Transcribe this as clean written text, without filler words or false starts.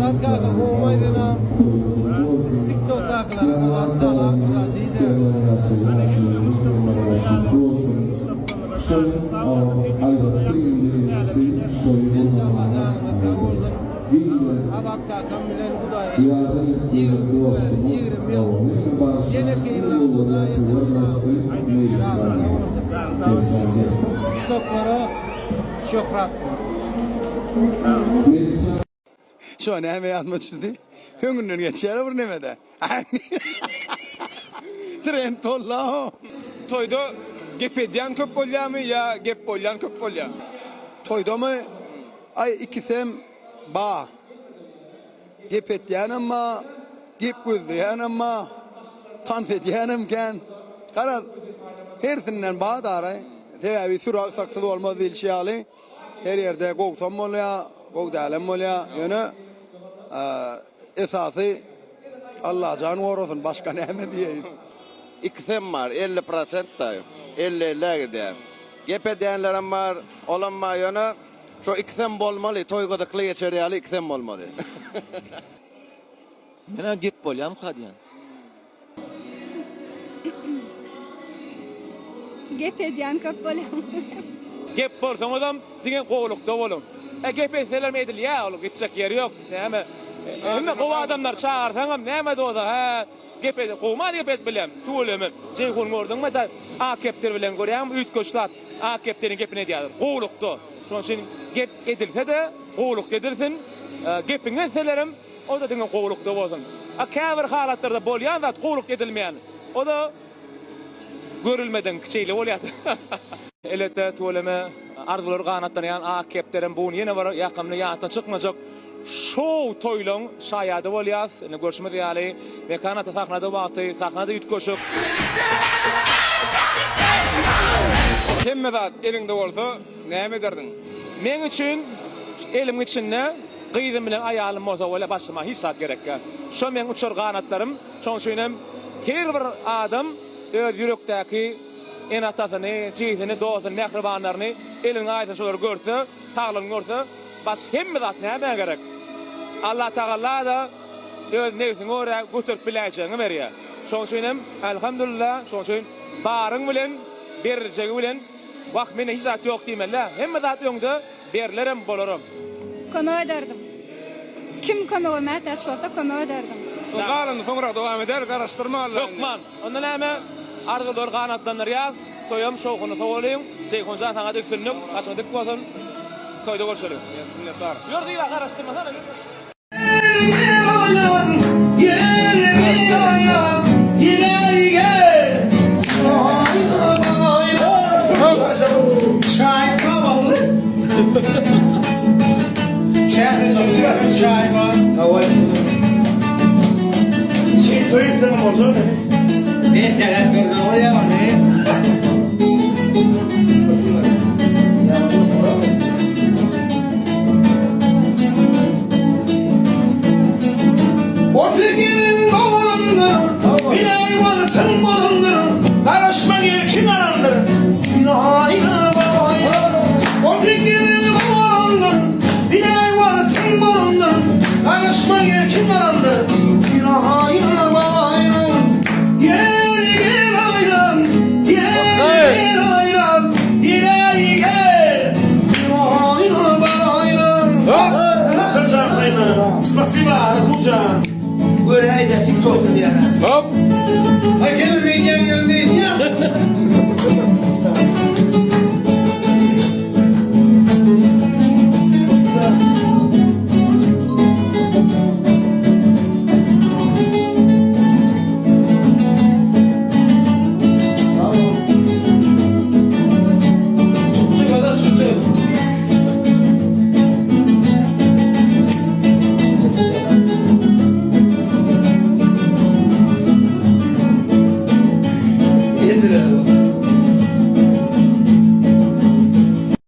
Azat kaka gowmy aýdana tiktokdakylara bir zat salam bir zat diýdä. Enşalla janyňyz sag bolsun. Azat kakam bilen Hudaýa şükür 20 20 ýyl ýeneki ýyllara Hudaý ýetirsin amin. Razy bolsun. Muşdaklara şöhrat bolsun. Şo näme ýadyma düşdi? Öňünden geçýär bir nemede. Trend boldy-ow. Toýda gep edýän köp bolýarmy ýa gep bolýan köp bolýar? Toýdamy? Aý ikisem ba. Gep etýänem ba, gep gözleýänem ba, tans edýänem kän. Garaz, hersinden ba daraý. Sebäbi süri agsaksyz bolmaz diýlişi ýaly, her ýerde gowsam bolýar, gowy dälem bolýar. Ýöne esasy Allajan gorasyn, başga näme diýeýin. Ikisem bar, 50 prosent daýy. Elli-ellä gidýär. Gep edýänlerem bar, olam bar, ýöne Şo ikisem bolmaly, toý gyzykly geçer ýaly ikisem bolmaly. Menä gep bolýamyka diýän. Gep edýän köp bolýan. Gep bolsaňyzam diňe gowulykda boluň. E gep etselerem edilýä ol gitjek ýeri ýok näme hemme gowy adamlary çagyrsaňam näme doza hä gep ed gowy many gep edip bilýän tüweleme Jeýhun gördüňmi da ak kepderi bilen görýäňmi üýtgeş zat Ak kepderiň gepini edýärler. Gowulykda. Şonuň üçin gep edilse-de, gowulykda edilsin. Gepiňi etselerem, o-da diňe gowulykda bolsun. A käbir halatlarda bolýan zat gowulykda edilmeýän. O-da görülmedigiňki şeýle bolýar. Elbetde, tüweleme, arzuwlary ganatlanýan ak kepderim bu gün ýene bir ýakymly, ýatdan çykmajak şou toýlaň şaýady bolýas. Indi görşümiz ýaly, Mekan ata sahnada wagty, sahnada üýtgeşik. Hemme zat eliňde bolsa näme ederdiň? Meň üçin elimiň içinde gyzym bilen aýalym bolsa bolýar başga maňa hiç zat gerekýa. Şo meň uçar ganatlarym. Şoň üçin hem her bir adam öz ýürekdäki ene-atasyny, jigisini, dostuny, mähribanlaryny eliniň aýasyny şolary görse, saglygyny görse başga hemme zat nämä gerek? Allatagalla-da öz nebsiňe görä göterip biläýjegiňi berýär. Şonuň üçin hem, Elhamdülillah, şonuň üçin baryň bilen, beriljegi bilen, Wah, mende hiç zat ýok diýmeli däl. Hemme zat öňde, berlerem, bolaram. Kömek ederdim. Kim kömege mätäç bolsa kömek ederdim. Galanyny soňrak dowam eder, garaşdyrma Alla indi. Hökman. Onda näme, arzuwlary ganatlandyrýas, toýam şowhuny sowalyň. Jeýhunjan saňada üstünlik, başyň dik bolsun. Toýda görşeliň. Minnetdar. Ýör Zyba garaşdyrmasana ýör. Otuz ýylyň dowamyndyr, Bileý wagtyň bolundyr, Garaşma erkin alandyr. 32 ýylyň dowamyndyr, Bileý wagtyň bolundyr, Garaşma erkin alandyr. Gel, gel aýlan, gel, gel aýlan, Gel, gel. Spasiba Rasuljan. Göräýdä TikTokda diýýär. Hop. Aý sen öýdýän ýerinde diýýär.